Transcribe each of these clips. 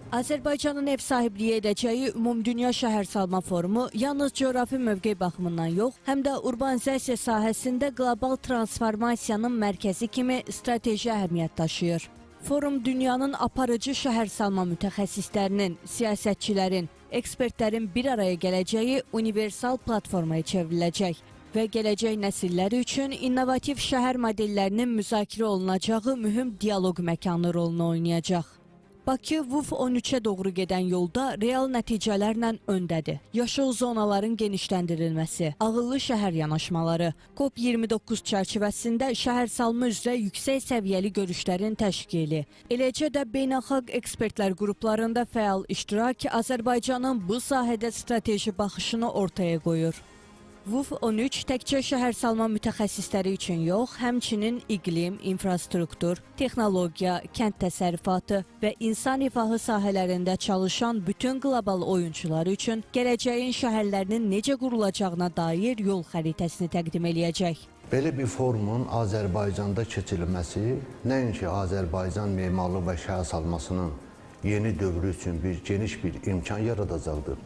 Azərbaycanın ev sahibliyi edəcəyi Ümumdünya Şəhərsalma Forumu yalnız coğrafi mövqe baxımından yox, həm də urbanizasiya sahəsində qlobal transformasiyanın mərkəzi kimi strateji əhəmiyyət daşıyır. Forum dünyanın aparıcı şəhərsalma mütəxəssislərinin, siyasətçilərin, ekspertlərin bir araya gələcəyi universal platformaya çevriləcək və gələcək nəsillər üçün innovativ şəhər modellərinin müzakirə olunacağı mühüm dialoq məkanı rolunu oynayacaq. Bakı WUF 13-ə doğru gedən yolda real nəticələrlə öndədir. Yaşıl zonaların genişləndirilməsi, ağıllı şəhər yanaşmaları, COP29 çərçivəsində şəhərsalma üzrə yüksək səviyyəli görüşlərin təşkili, eləcə də beynəlxalq ekspertlər qruplarında fəal iştirak Azərbaycanın bu sahədə strateji baxışını ortaya qoyur. WUF 13 təkcə şəhərsalma mütəxəssisləri üçün yox, həmçinin iqlim, infrastruktur, texnologiya, kənd təsərrüfatı və insan rifahı sahələrində çalışan bütün qlobal oyunçular üçün gələcəyin şəhərlərinin necə qurulacağına dair yol xəritəsini təqdim eləyəcək. Belə bir forumun Azərbaycanda keçirilməsi nəinki Azərbaycan memarlıq və şəhər salmasının yeni dövrü üçün bir geniş bir imkan yaradacaqdır.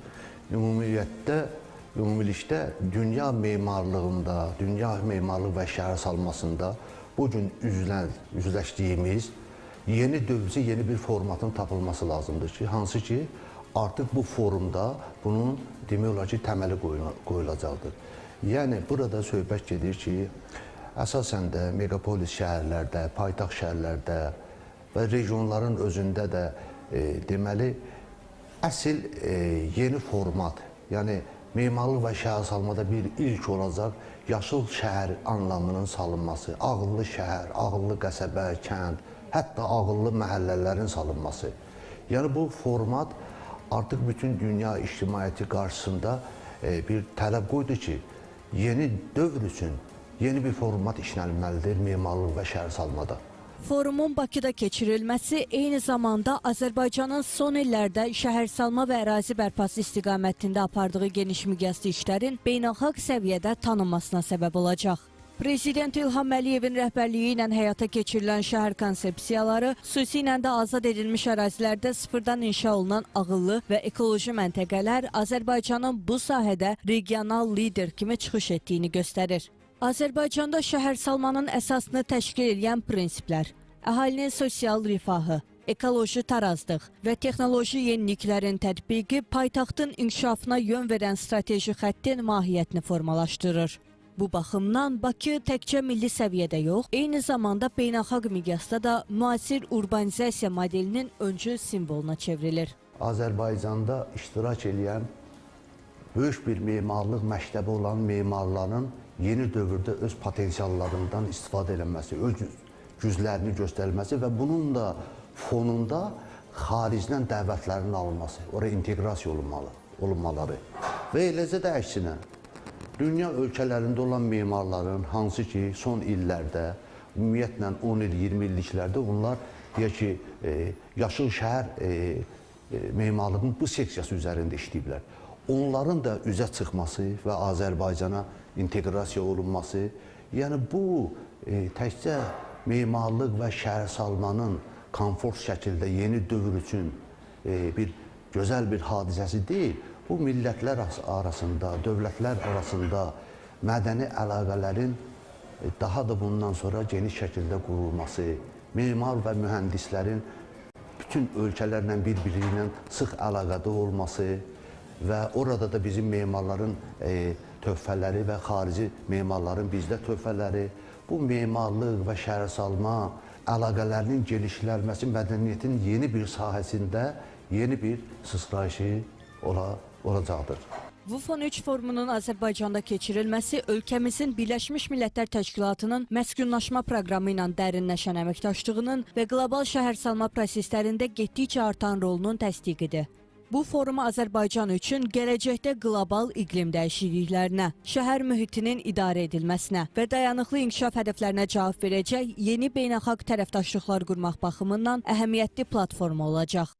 Ümumilikdə dünya memarlığında, dünya memarlıq və şəhər salmasında bugün üzləşdiyimiz yeni dövrcə yeni bir formatın tapılması lazımdır ki, hansı ki artıq bu forumda bunun demək olar ki, təməli qoyulacaqdır. Yəni burada söhbət gedir ki, əsasən də megapolis şəhərlərdə, paytaxt şəhərlərdə və regionların özündə də deməli əsl yeni format, yəni memarlıq və şəhər salmada bir ilk olacaq yaşıl şəhər anlamının salınması, ağıllı şəhər, ağıllı qəsəbə, kənd, hətta ağıllı məhəllələrin salınması. Yəni bu format artıq bütün dünya ictimaiyyəti qarşısında bir tələb qoydu ki, yeni dövr üçün yeni bir format işlənilməlidir memarlıq və şəhər salmada. Forumun Bakıda keçirilməsi eyni zamanda Azərbaycanın son illərdə şəhərsalma və ərazi bərpası istiqamətində apardığı geniş miqyaslı işlərin beynəlxalq səviyyədə tanınmasına səbəb olacaq. Prezident İlham Əliyevin rəhbərliyi ilə həyata keçirilən şəhər konsepsiyaları, xüsusilə də azad edilmiş ərazilərdə sıfırdan inşa olunan ağıllı və ekoloji məntəqələr Azərbaycanın bu sahədə regional lider kimi çıxış etdiyini göstərir. Azərbaycanda şəhərsalmanın əsasını təşkil edən prinsiplər, əhalinin sosial rifahı, ekoloji tarazlıq və texnoloji yeniliklərin tətbiqi paytaxtın inkişafına yön verən strateji xəttin mahiyyətini formalaşdırır. Bu baxımdan Bakı təkcə milli səviyyədə yox, eyni zamanda beynəlxalq miqyasda da müasir urbanizasiya modelinin öncü simvoluna çevrilir. Azərbaycanda iştirak edən böyük bir memarlıq məktəbi olan memarların yeni dövrdə öz potensiallarından istifadə edilməsi, öz güclərini göstərilməsi və bunun da fonunda xaricdən dəvətlərin alınması, oraya inteqrasiya olunmaları və eləcə də əksinə, dünya ölkələrində olan memarların, hansı ki son illərdə, ümumiyyətlə 10 il, 20 illiklərdə onlar deyək ki, yaşıl şəhər memarlığının bu seksiyası üzərində işləyiblər. Onların da üzə çıxması və Azərbaycana inteqrasiya olunması, yəni bu təkcə memarlıq və şəhər salmanın komfort şəkildə yeni dövr üçün bir gözəl bir hadisəsi deyil, bu millətlər arasında, dövlətlər arasında mədəni əlaqələrin daha da bundan sonra geniş şəkildə qurulması, memar və mühəndislərin bütün ölkələrlə bir-biri ilə sıx əlaqədə olması və orada da bizim memarların töhfələri və xarici memarların bizdə töhfələri, bu memarlıq və şəhər salma əlaqələrinin genişlənməsi mədəniyyətin yeni bir sahəsində yeni bir sıçrayışı olacaqdır. WUF 13 forumunun Azərbaycanda keçirilməsi ölkəmizin Birləşmiş Millətlər Təşkilatının məskunlaşma proqramı ilə dərinləşən əməkdaşlığının və qlobal şəhərsalma proseslərində getdikcə artan rolunun təsdiqidir. Bu forum Azərbaycan üçün gələcəkdə qlobal iqlim dəyişikliklərinə, şəhər mühitinin idarə edilməsinə və dayanıqlı inkişaf hədəflərinə cavab verəcək yeni beynəlxalq tərəfdaşlıqlar qurmaq baxımından əhəmiyyətli platforma olacaq.